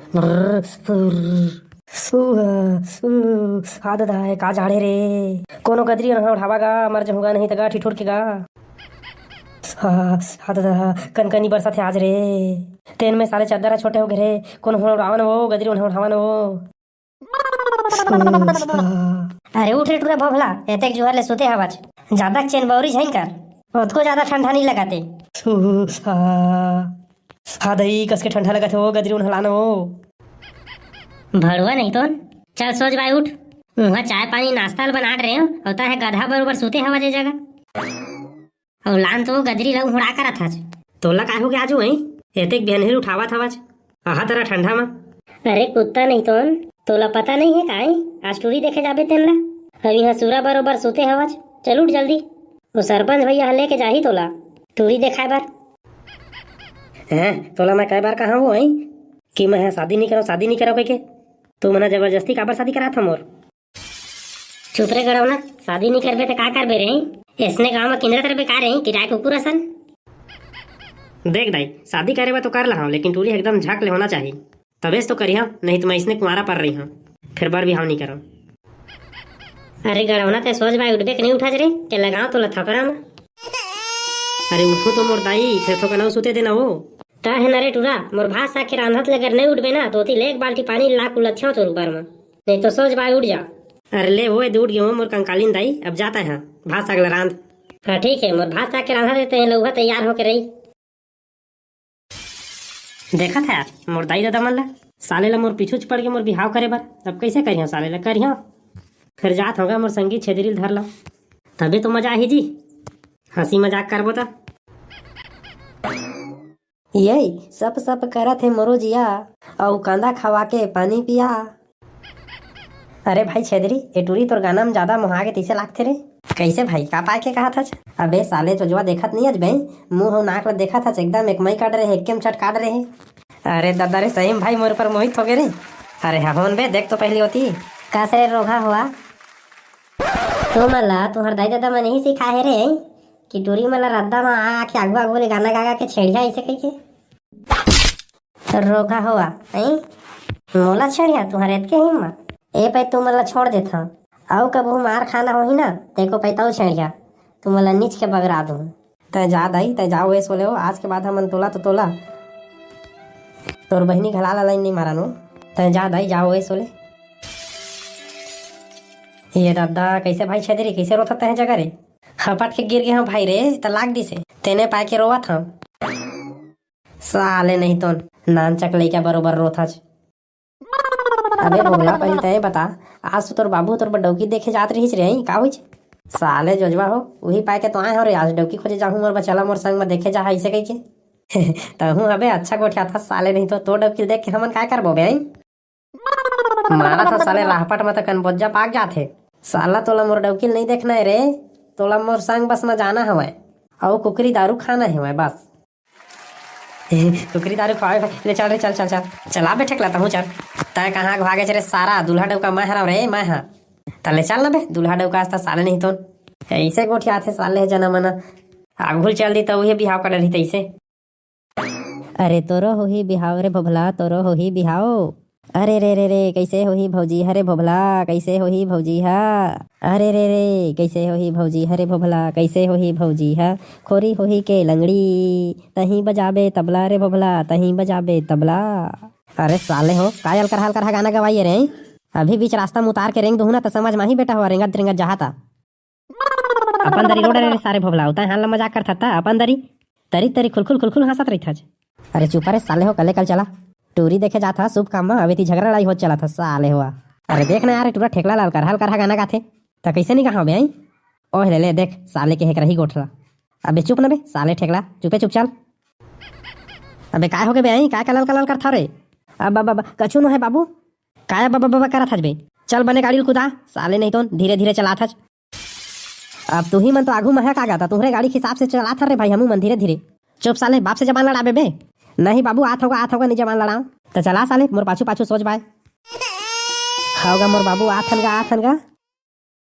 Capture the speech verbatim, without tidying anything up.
उ, उ, हा ददा, का झाड़े रे? कोनो गदरी ओन्हा उठावा गा, मर जहूँ गा नहीं त गा ठिठुर के गा। हा, हा ददा, कनकनी बरसत हे आज रे। तेन में साले चद्दर ह छोटे हो गे रे, कोनो ओन्हा उठावा न वो, गदरी ओन्हा उठावा न वो। अरे उठ रे टूरा भोभला, एतेक जुहर ले सुते हवच। जादा चेन बौरी झइन कर, ओतको जादा ठंडा नहीं लगाते। हा दई, कस के ठंडा लगत हे वो, गदरी ओन्हा लान वो। भड़ुआ नहीं तो, चल सोच भाई उठ। उहाँ चाय पानी नाश्ता ल बना डरे हो, अउ तैं ह गधा बरोबर सुते हवा जे जगह। अउ लान तो गदरी लऊ हुड़ा करत हच। तोला काय हो गया आजू, हैं? एतेक बिहनहिल उठावत हवच। आहा तरा ठंडा म। अरे कुत्ता नहीं तो, तोला पता नहीं है काय? आज टूरी देखे जाबे तेन ला। अउ इहाँ सूरा बरोबर सुते हवच। चल उठ जल्दी। वो सरपंच भैया ह लेके जाही तोला टूरी देखाए बर। हैं, तोला मैं कई बार कहा हूँ, हैं, कि मैं ह शादी नहीं करव, शादी नहीं करव कहिके? तू मना जबरदस्ती काबर शादी करात ह मोर? चुप रे गड़ौना, शादी नहीं करबे त का करबे रे? ऐसने गांव में किंदरत रहिबे का रे, किराए कुकुर असन? देख दाई, शादी करे बर तो कर लहां, लेकिन टूरी एकदम झक ले होना चाहिए, तबे से तो करिहा, नहीं तो मैं इसने कुंवारा पर रही हूँ, फिर बर बिहाव नहीं करव। अरे गड़ौना, तैं सोच भाई उठबे के नहीं उठच रे, ते लगाओ तो लथपरा में। अरे उठो तो मोर दाई, फिर तो कनऊ सुते देना हो। ता है ना रे टूरा, मोर भात साग के रांधत ले अगर नहीं उठबे ना, तो ओती ले एक बाल्टी पानी ला कुलथियां तोर ऊपर में। नहीं तो सोच भाई उठ जा। अरे ले वो, उठ गयो मोर कंकालीन दाई, अब जाता है भात साग ला रांध। हाँ ठीक है, मोर भात साग के रांधा देते हैं, लउहा तैयार होके रही। देखत है यार, मोर दाई ददा मन ला, साले ला मोर पीछू च पड़ के मोर बिहाव करे बर। अब कैसे करियो साले ला, करियो। फिर जात होगा मोर संगी छेदरी ल धर ला, तबे तो मजा आही जी, हंसी मजाक करबो त। ये सप सप करत हे मोरो जिया, अउ कांदा खवा के पानी पिया। अरे भाई छेदरी, ए टूरी तोर गाना में ज्यादा मोहा के तइसे लागथे रे। कैसे भाई, का पाए के कहा था? अबे साले जोजवा देखत नहीं अजबे, मुंह अउ नाक ल देखत हच, एकदम एक मई काट रहे, एक में चट काट रहे। अरे दादा रे, सही में भाई मोर पर मोहित हो गए रे। अरे हवन बे, देख तो पहली होती। का से रे रोघा हुआ? तुमन ला तुहर दाई ददा मन यही सिखाए हे रे, कि टूरी मन ला रद्दा म आके आगू आगू ले गाना गा गा के छेड़िया ऐसे कह के। रोघा होवा, हैं? मोला छेड़िया, तुहर एतके हिम्मत? ए पे तुमन ला छोड़ देथव, अउ कभू मार खाना होही ना, तेको पे तऊ छेड़िया, तुमन ला नीच के बगरा दूं। तै जा दाई, तै जा ओए सोले हो, आज के बाद हमन तोला तो तोला, तोर बहिनी घला ला लाइन नहीं मारन हो। तै जा दाई, जा ओए सोले। ये दादा, कैसे भाई छेदरी, कैसे रोथत तै जगह रे? हपट के गिर गए हो भाई रे, त लाग दिसे, तेने पाए के रोवत हव। साले नहीं तो नानचक लइका बरोबर रोथच। अबे भोगला, पहली तय बता, आज तो तोर बाबू तोर बर डौकी देखे जात रहिस रे, का होइच? साले जोजवा हो, उही पाए के तो आए हो रे, आज डौकी खोजे जाहूं मोर बचला मोर संग में देखे जाहा इसे कहिके। तहूं अबे अच्छा गोठिया था साले, नहीं तो तोर डौकी देख के हमन काय करबो बे, हैं? मारा था साले राहपट में तो कनबोजा पाक जाथे। साला तोला मोर डौकी नहीं देखना है रे, तोला मोर संग बस में जाना हवय, अउ कुकरी दारू खाना हवय बस। कुकरी दारू खवाए भाई, ले चल रे, चल, चल, चल। चला बे ठेकला, तहूँ चल। तै कहाँ भागे रे सारा, दूल्हा डौका मैं हरव रे, मैं हा। त ले चल ना बे, दूल्हा डौका आज त साले नहीं तो। ऐसे गोठियाथे साले जना मना। आगू ल चल दी त उहे बिहाव कर रही तैसे। अरे तोरो होही बिहाव रे भोभला, तोरो होही बिहाव। अरे रे रे रे, कैसे होही भौजी हरे भोभला, कैसे होही भौजी हा? अरे रे रे, कैसे होही भौजी हरे भोभला, कैसे होही भौजी हा? खोरी होही के लंगड़ी, तहीं बजाबे तबला रे भोभला, तहीं बजाबे तबला। अरे साले हो, का अलकरहा अलकरहा गाना गवाइए रे? अभी बीच रास्ता में उतार के रेंग दूहू ना त समझ माही बेटा हो, रेंगत रेंगत जहा ता। अपन दरी रोड रे सारे भोभला, उताय हाल ला मजाक करथा ता, अपन दरी। तरी तरी खुलखुल खुलखुल हंसत रहिथच। अरे चुप रे साले हो, कले कल चला। टूरी देखे जात हा शुभ काम मा, अबे ती झगड़ा लड़ाई होत चला था साले हो। अरे देख ना यार, टूरा ठेकला ला अलकरहा अलकरहा गाना गाथे। त कैसे नहीं गाहा बे आई? ओह ले ले देख, साले के हेकरही गोठला। अबे चुप ना बे, साले ठेकला, चुपे चुप चल। अबे काय हो गए बे आई, काय कलल कलल करथा रे? अब, अब, अब, कछु नो है बाबू। काय अब, अब, अब, अब करत हच बे? चल बने गाड़ी ल कुदा, साले नहीं तो धीरे धीरे चलात हच। अब तुही मन तो आगू महक आ गा, त तुहरे गाड़ी के हिसाब से चलात हर रे भाई, हमू मन धीरे धीरे। चुप साले, बाप से जबान लड़ाबे बे। नहीं बाबू, आत होगा, आत होगा, नहीं जबान लड़ाओ। त चला साले, मोर पाछू पाछू सोच बाय। होगा मोर बाबू, आथन गा, आथन गा।